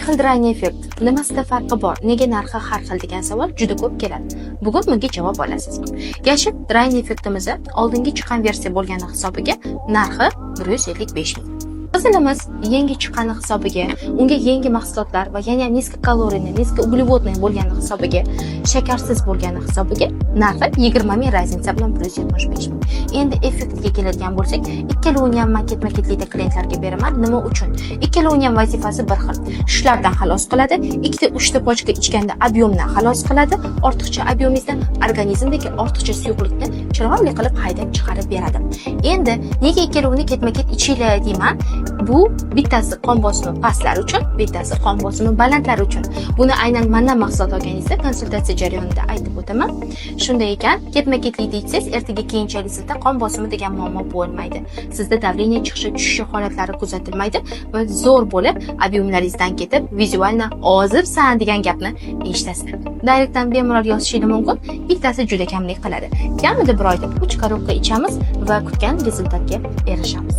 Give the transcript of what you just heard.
Xil Drying Effect, nimasida farqi bor, nega narxi har xil degan savol juda ko'p keladi. Bugun bunga javob olasiz. Yashil Drying Effectimizni oldingi chiqqan versiya bo'lgani hisobiga narxi 155 ming. Qizilimiz yangi chiqqani hisobiga, unga yangi mahsulotlar va yana ham низкокалорийный, низкоуглеводный bo'lgani hisobiga, shakarsiz bo'lgani hisobiga narxi 20 ming разница bilan 175 ming. Endi effektga keladigan bo'lsak, ikkalovini ham man ketma ketlikda klientlarga beraman. Nima uchun? Ikkalovini ham vazifasi bir xil: shulardan xalos qiladi. Ikkita, uchta pachka ichganda объем dan xalos qiladi, ortiqcha объем ingizdan organizmdagi ortiqcha suyuqlikni chiroyli qilib haydab chiqarib beradi. Endi nega ikkalovini ketma ket ichinglar deyman? Bu bittasi qon bosimi pastlar uchun, bittasi qon bosimi balandlar uchun. Buni aynan mandan mahsulot olganingizda konsultatsiya jarayonida aytib o'taman. Shunday ekan, ketma ketlikda ichsangiz, ertaga keyinchalik sizda qon bosimi degan muammo bo'lmaydi, sizda давление chiqishi, tushishi holatlari kuzatilmaydi va zo'r bo'lib объем laringizdan ketib, визуально ozibsan degan gapni eshitasiz. Direktdan bemalol yozishingiz mumkin. Bittasi juda kamlik qiladi, kamida bir oyda uch коробка ichamiz va kutgan результат ga erishamiz.